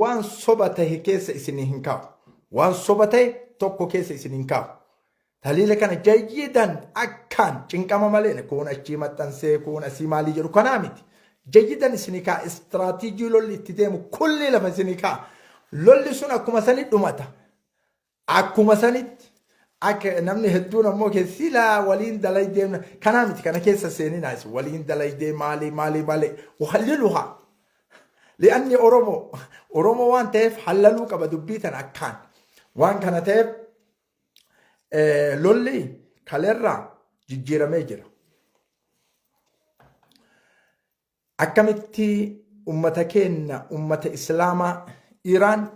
Waan soba tahe keessa isinii hin kaa'u. Waan soba tahe tokko keessa isin hin kaa'u. Taliila kana jayyidan akkaan cinqama malee kuun achii maxxansee kuun asii maalii jedhu kanaa miti. Jayyidan isinii kaa'a. Istiraatiijii lolli itti deemu kulli lafa isinii kaa'a. Lolli sun akkuma sani dhumata. Akkuma sanitti akka namni hedduun ammoo silaa waliin dalaydee kanaa miti kana keessa seeninaa isin waliin dalaydee maalii maalii malee uhalliluhaa. Li'anni Oromoo Oromoo waan ta'eef hallaluu qaba dubbii tana akkaan. Waan kana ta'eef lolli kaleerraa jijjiiramee jira. Akkamitti ummata keenna ummata Islaamaa Iraan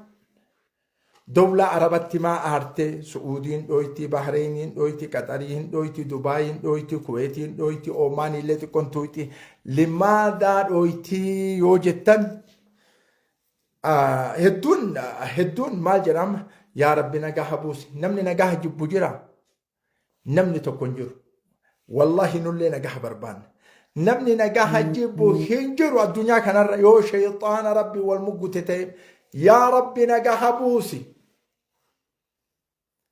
dowlaa Arabatti maa aarte Su'uudiin dhooyti Bahreeniin dhooyti Qaxariin dhooyti Dubaayiin dhooyti Kuweetiin dhooyti Oomaaniillee xiqqoon tuuyti limaadaa dhooyti yoo jettan hedduun hedduun maal jedhama yaa Rabbi nagaa buusi namni nagaa jibbu jira. Namni tokko hin jiru. Wallaahi nullee nagaha barbaanna. Namni nagaha jibbu hin jiru addunyaa kanarra yoo shayxaana rabbi wal muggute ta'e yaa rabbi nagaha buusi.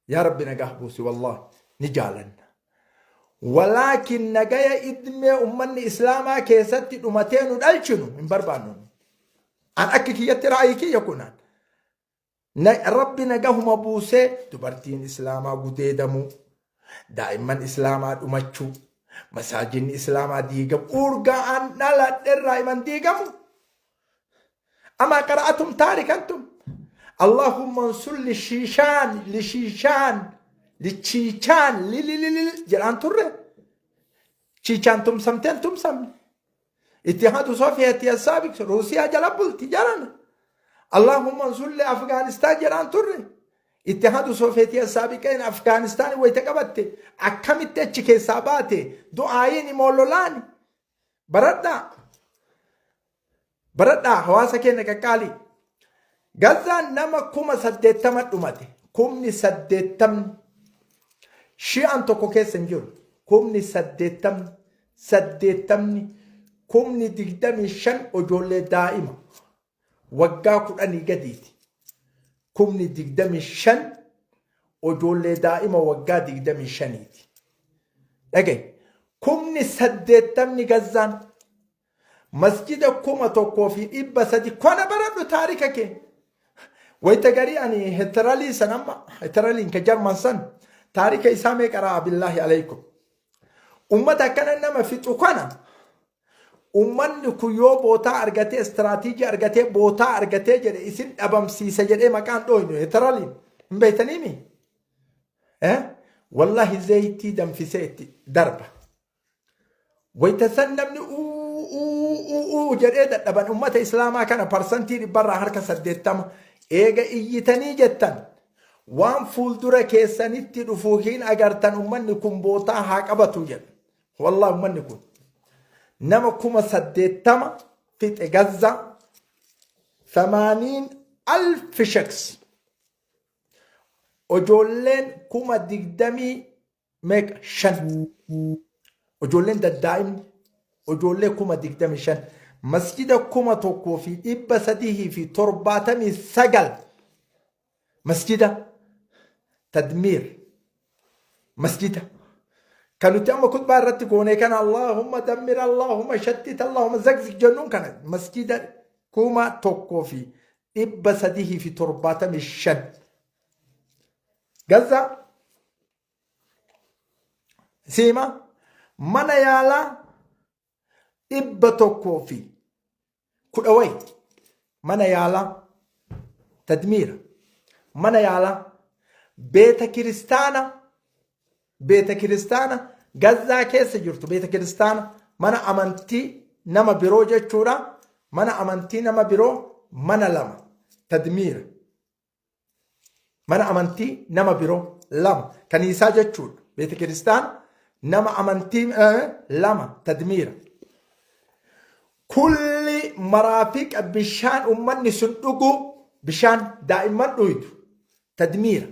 Yaa rabbi nagaha buusi wallaahi ni jaalanna. Walaakin nagaya idmee ummanni islaamaa keessatti dhumatee nu dhalchinu hin barbaannu. An akka kiyyatti ra'ayii kiyya kunaan. Rabbi nagahuma buusee dubartiin islaamaa gudeedamuu, daa'imman islaamaa dhumachuu, masaajinni islaamaa diigamu, urga'an dhaladherraa iman diigamu. Amaa qara'atum taarikantum. Allahumma ansur lishiishaan, lishiishaan, lichiichaan, lilililil jedhaan turre. Chiichaan tumsamteen tumsamne. Ittihadu Sofiyeeti Assaabik Ruusiyaa jala bulti jaran. Allahumma ansulli Afgaanistaan jedhaan turre. Ittihadu Sofiyeeti Assaabiqeen Afgaanistaan wayita qabatte akkamitti achi keessaa baate du'aayiin immoo lolaani. Baradhaa. Baradhaa hawaasa keenya qaqqaalii. Gazzaan nama 80,000 dhumate. 80,000 shi'aan tokko keessa hin jiru. 80,000 80ni 25,000 ijoollee daa'ima waggaa 10 gadiiti. 25,000 ijoollee daa'ima waggaa 25ti. Dhagaye 80,000 Gazzaan Masjida 1300 kona baradhu taarika kee. Wayita garii ani heteralii san amma heteraliin ka jarman san taarika isaa mee qaraa billaahi alaykum. Ummata akkana nama fixu kana ummanni kun yoo bootaa argatee istiraatiijii argatee bootaa argatee jedhe isin dhabamsiisa jedhee maqaan dhooynu heteraliin hin beektaniimi? Eh? Wallahi zayitii danfisee itti darba. Wayita san namni uu uu uu uu jedhee dadhaban ummata islaamaa kana parsantii dhibbarraa harka 80 eega iyyitanii jettan waan fuuldura keessanitti dhufu hin agartan ummanni kun bootaa haa qabatu jedha. Wallah ummanni kun nama 80,000 fixe Gazzaa 80,000 shaks ijoolleen digdamii meeqa shan ijoolleen daddaa'imni ijoollee 25,000 masjida 1379 masjida tadmiir masjida kan nuti amma kutbaa irratti goonee kana Allahumma dammir Allahumma shattit Allahumma zagzig jennuun kana masjida 1375 Gaza Siima mana yaalaa 110 wayi mana yaalaa tadmiira mana yaalaa beeta kiristaana beeta kiristaana Gazzaa keessa jirtu beeta kiristaana mana amantii nama biroo jechuudha mana amantii nama biroo mana lama tadmiira Mana amantii nama biroo lama kaniisaa jechuudha. Beeta kiristaana nama amantii lama tadmiira. Kulli maraafiqa bishaan ummanni sun dhugu bishaan daa'imman dhuydu tadmiira.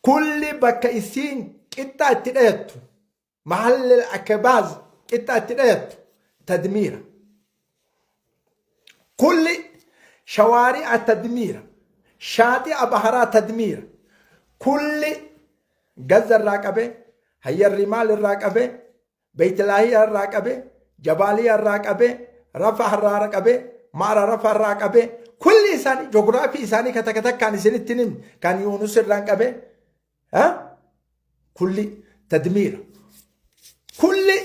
Kulli bakka isiin qixxaa itti dhayattu mahalli akbaaz qixxaa itti dhayattu tadmiira. Kulli Shawaari'a tadmiira. Shaaxi'a baharaa tadmiira. Kulli Gazza irraa qabee, Hayyar Rimaal irraa qabee, Beeytilaahiyaa irraa qabee, Jabaaliyaa irraa qabee, Rafah irraa qabee, Maara Rafah irraa qabee, kulli isaanii joogiraafii isaanii ka takka takkaan isinitti hin himne kan Yuunus irraan qabee, kulli tadmiira. Kulli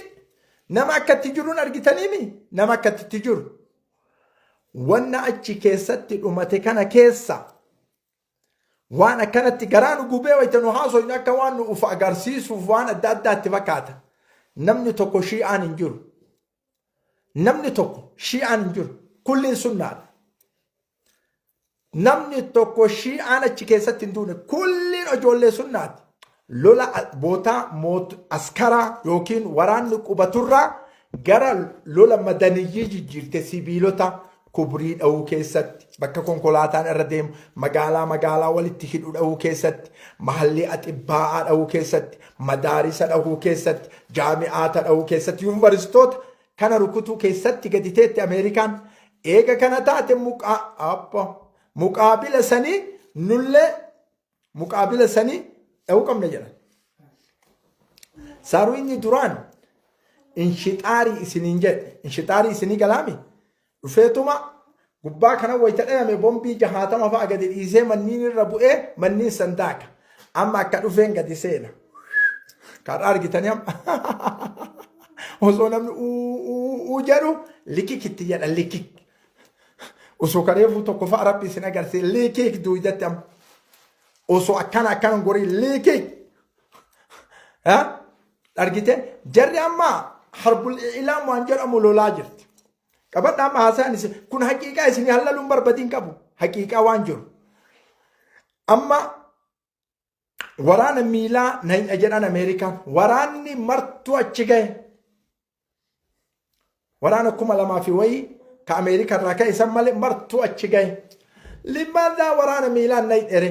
nama akka itti jiruun argitaniimi nama akka itti jiru. Wanna achi keessatti dhumate kana keessa waan akkanatti garaa nu gubee wayita nu haasoynu akka waan nu uf agarsiisuuf waan adda addaatti fakkaata. Namni tokko shii'aan hin jiru. Namni tokko shii'aan hin jiru. Kulliin sunnaadha. Namni tokko shii'aan achi keessatti hin duune. Kulliin ijoollee sunnaati. Lola bootaa askaraa yookiin waraanni qubaturraa gara lola madaniyyii jijjiirte sibiilota kubrii dha'uu keessatti, bakka konkolaataan irra deemu, magaalaa magaalaa walitti hidhu dha'uu keessatti, mahallii axibbaa'aa dha'uu keessatti, madaarisa dha'uu keessatti, jaami'aata dha'uu keessatti, yuunivarsiitoota kana rukutuu keessatti gadi teetti Ameerikaan. Eega kana taate muqaa abba muqaabila sanii nullee muqaabila sanii dha'uu qabna jedhan. Saaruu inni duraan inshixaarii isiniin jedhe inshixaarii isinii galaami dhufeetuma gubbaa kana wayita dhayame bombii jahaatama fa'a gadi dhiisee manniin irra bu'ee manniin san daaka. Amma akka dhufeen gadi seena. Karaa argitanii amma osoo namni uu jedhu likikitti jedha likik. Osoo kareefuu tokko fa'a rabbi isin agarsiise likik duudatti amma. Osoo akkana akkana gorii likik. Argite jarri amma harbul ilaam waan jedhamu lolaa jirti. Qabadha amma haasaan isin kun haqiiqaa isin hallaluun barbadiin qabu haqiiqaa waan jiru. Amma waraana miilaa nayna jedhan Ameerikaan waraanni martuu achi gahe. Waraana 2000 fi wayii ka Ameerikaa irraa ka'e san malee martuu achi gahe. Limaadhaa waraana miilaan naydhere.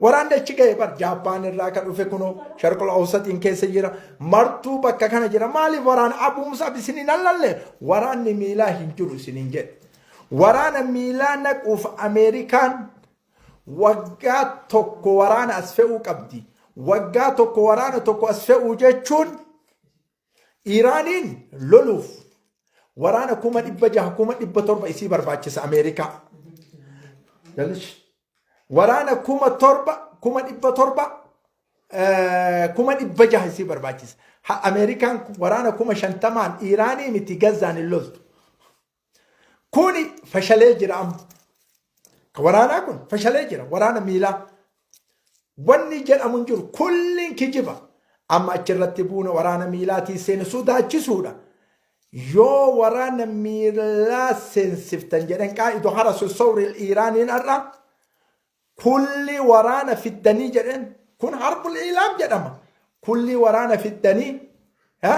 Waraanni achi gahe bar Jaappaan irraa kan dhufe kunoo sharqul awsaxiin keessa jira. Martuu bakka kana jira. Maaliif waraana Abuu Musab isiniin hallalle? Waraanni miilaa hin jiru isiniin jedhe. Waraana miilaa naquuf Ameerikaan waggaa tokko waraana as fe'uu qabdi. Waggaa tokko waraana tokko as fe'uu jechuun Iiraaniin loluuf waraana 600,000 700,000 isii barbaachisa Ameerikaa. Waraana 7,000 700,000 600,000 isii barbaachisa. Ameerikaan waraana 50,000n Iiraanii miti Gazzaan hin loltu. Kuni fashalee jira amma. Ka waraanaa kun fashalee jira waraana miilaa. Wanni jedhamu hin jiru kulliin kijiba. Amma achirratti buuna waraana miilaatii seene sodaachisuudha. Yoo waraana miilaa seensiftan jedhan qaa'idu harasu sawril Iiraaniin har'a Kulli waraana fiddanii jedheen kun harbul ilaam jedhama. Kulli waraana fiddanii ha?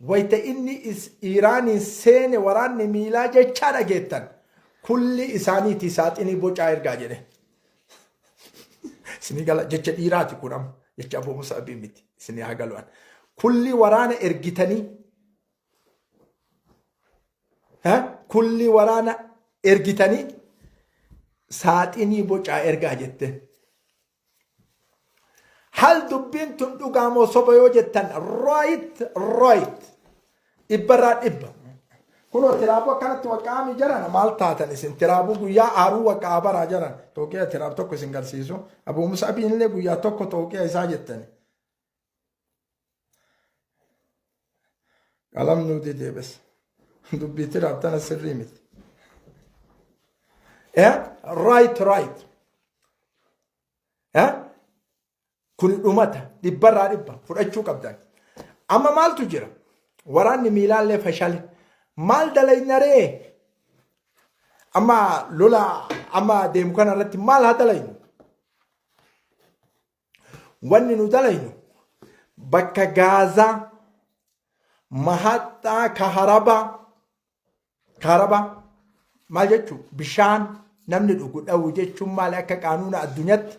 Wayita inni Iiraaniin seene waraanni miilaa jechaa dhageettan. Kulli isaaniiti saaxinii bocaa ergaa jedhe. Isinii gala jecha dhiiraati kun amma jecha Abuu Musaabii miti isinii haa galu an. Kulli waraana ergitanii ha? Kulli waraana ergitanii saaxinii bocaa ergaa jette. Hal dubbiin tun dhugaa moo soba yoo jettan right right dhibbarraa dhibba. Kunoo tiraabuu akkanatti waqqaami jarana maal taatan isin tiraabuu guyyaa aaruu waqqaa baraa jaran tooqiya tiraab tokko isin garsiisu Abuu Musaabiin illee guyyaa tokko tooqiya isaa jettani. Qalam nuu didee bas. Dubbii tiraaf tana sirrii miti. Eh? Right, right. Eh? Kun dhumata dhibbarraa dhibba fudhachuu qabdan. Amma maaltu jira? Waraanni miilaallee fashale. Maal dalaynaree? Amma lola amma deemu kana irratti maal haa dalaynu? Wanni nu dalaynu bakka Gaazaa mahaxxaa kaharabaa kaharabaa maal jechuun bishaan namni dhugu dhawu jechuun maali akka qaanuuna addunyaatti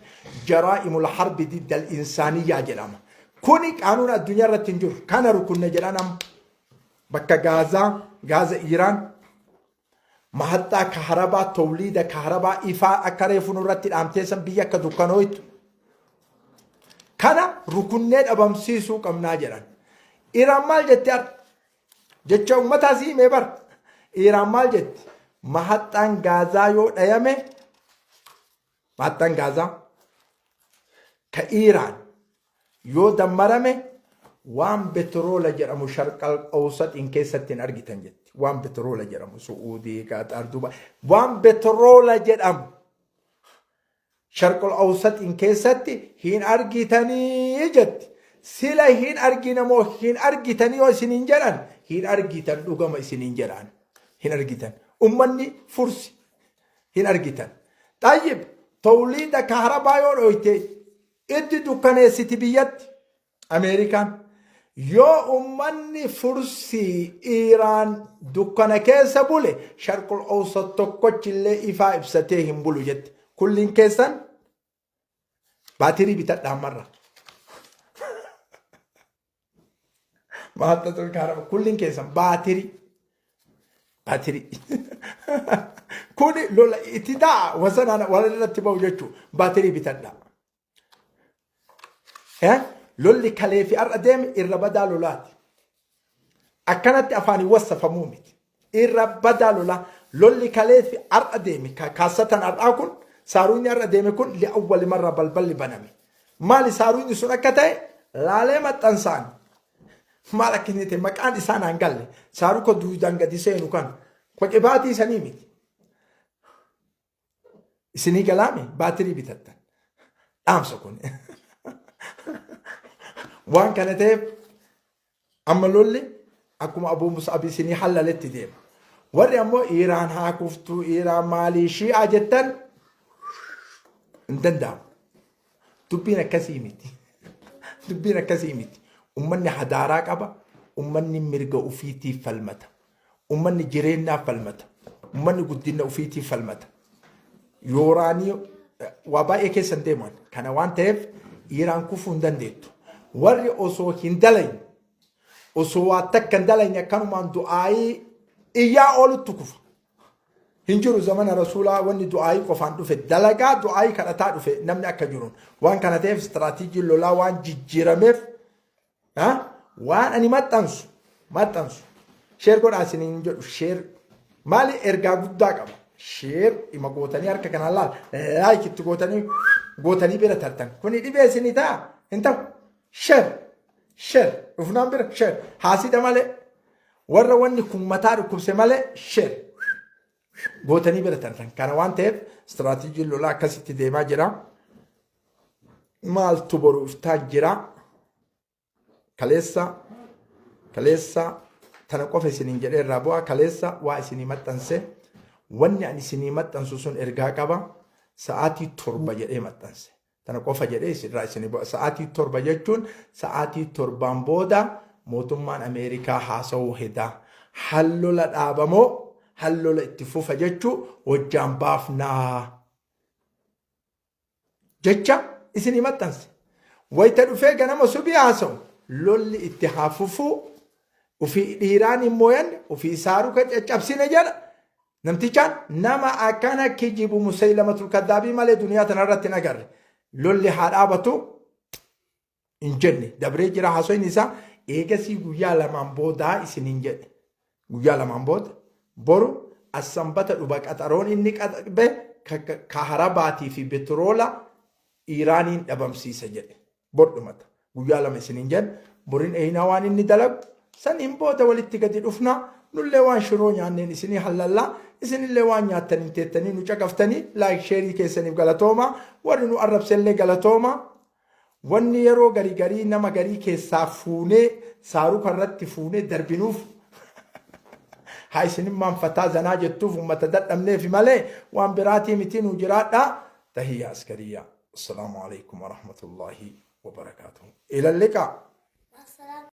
jaraa'imul harbi diddal insaaniyyaa jedhama. Kuni qaanuuna addunyaa irratti hin jiru. Kana rukunne jedhan amma bakka Gaazaa Gaaza Iiraan Mahaxxaa kaharabaa towliida kaharabaa ifaa akka reefu nurratti dhaamtee san biyya akka dukkanooytu. Kana rukunnee dhabamsiisuu qabnaa jedhan. Iraan maal jetti har'a? Jecha uummataa si himee bar. Iraan maal jetti? Mahaxxaan Gaazaa yoo dhayame mahaxxaan Gaazaa ka Iraan yoo dammarame waan betroola jedhamu sharqal awsaxiin keessatti hin argitan jetti. Waan betroola jedhamu Su'uudii, Qaaxaar, Dubaay waan betroola jedhamu Sharqul Awsaxiin keessatti hin argitanii jetti. Sila hin argina moo hin argitanii yoo isiniin jedhan hin argitan dhugama isiniin jedhaan. Hin argitan. Ummanni fursi hin argitan. Xayyib tawliida kaharabaa yoo dhoyte itti dukkaneessiti biyyatti. Ameerikaan yoo ummanni fursii Iiraan dukkana keessa bule sharqul awsat tokkochillee ifaa ibsatee hin bulu jette. Kulliin keessan baatirii bitadha ammarra. Mahaxxatul kaaraba kulliin keessan baatirii. Baatirii. Kuni lola itti ta'a wasanaan walirratti ba'u jechuudha. Baatirii bitadha. Lolli kalee fi har'a deeme irra badaa lolaati. Akkanatti afaaniin wassafamuu miti. Irra badaa lolaa. Lolli kalee fi har'a deeme kaassatan har'aa kun saaruunni har'a deeme kun li'awwali marra balballi baname. Maali saaruunni sun akka ta'e laalee maxxansaan maal akka inni ta'e maqaan isaa naan galle saaruka duudaan gadi seenu kan qoqibaatii sanii miti. Isinii galaame baatirii bitattan. Dhaamsa kun. Waan kana ta'eef amma lolli akkuma Abuu Mus'ab isinii hallaletti deema. Warri ammoo Iiraan haa kuftuu, Iiraan maalii, Shii'aa jettan hin danda'amu. Dubbiin akkasii miti. Dubbiin akkasii miti. Ummanni hadaaraa qaba. Ummanni mirga ofiitiif falmata. Ummanni jireenyaaf falmata. Ummanni guddina ofiitiif falmata. Yooraanii waa baay'ee keessa hin deeman. Kana waan ta'eef Iiraan kufuu hin dandeettu. Warri osoo hin dalayne osoo waa takka hin dalayne akkanumaan du'aayii iyyaa ooluttu kufa. Hin jiru zamana rasuulaa wanni du'aayii qofaan dhufe dalagaa du'aayii kadhataa dhufe namni akka jiruun. Waan kana ta'eef istiraatiijiin lolaa waan jijjiirameef waan ani maxxansu maxxansu sheer godhaa isiniin hin jedhu sheer maali ergaa guddaa qaba sheer dhima gootanii harka kanaan laal laayik itti gootanii gootanii bira tartan kuni dhibee isinii ta'a hin ta'u sheer sheer dhufnaan bira sheer haasida malee warra wanni kun mataa dhukkubse malee sheer gootanii bira tartan kana waan ta'eef istiraatiijiin lolaa akkasitti deemaa jira. Maaltu boru iftaan jira? Kaleessa kaleessa tana qofa isiniin jedhee irraa bu'aa kaleessa waa isinii maxxanse wanni ani isinii maxxansu sun ergaa qaba sa'aatii 7 jedhee maxxanse tana qofa jedhee isinirraa isinii bu'a sa'aatii 7 jechuun sa'aatii 7n booda mootummaan Ameerikaa haasa'uu hedaa hallola dhaabamoo hallola itti fufa jechuu wajjaan baafnaa. Jecha isinii maxxanse. Wayita dhufee ganama subii haasa'u lolli itti haa fufuu ufii dhiiraan hin mooyanne ufii saaruka caccabsine jedha. Namtichaan nama akkana kijibu Musaylamatul Kaddaabii malee duniyaa tanarratti hin agarre. Lolli haa dhaabatu hin jenne dabree jira haasoyni isaa eegasii guyyaa lamaan boodaa isiniin jedhe guyyaa lamaan booda boru assanbata dhuba qaxaroon inni qaxabe kaharabaatii fi betroola Iiraaniin dhabamsiisa jedhe bor dhumata guyyaa 2 isiniin jedhe borin eeynaa waan inni dalagu saniin booda walitti gadi dhufna nullee waan shiroo nyaanneen isinii hallallaa isinillee waan nyaattaniin teettanii nu caqaftanii laayik sheerii keessaniif galatooma warri nu arrabsellee galatooma Wanni yeroo garii garii nama garii keessaa fuunee saaruka irratti fuunee darbinuuf haa isinimmaan fataa zanaa jettuuf ummata dadhabneefi malee waan biraatii mitii nuu jiraadhaa. Tahiyya askariya. Assalaamu alaikum warahmatullahi wabarakaatuh. Ila liqaa. Assalaamu.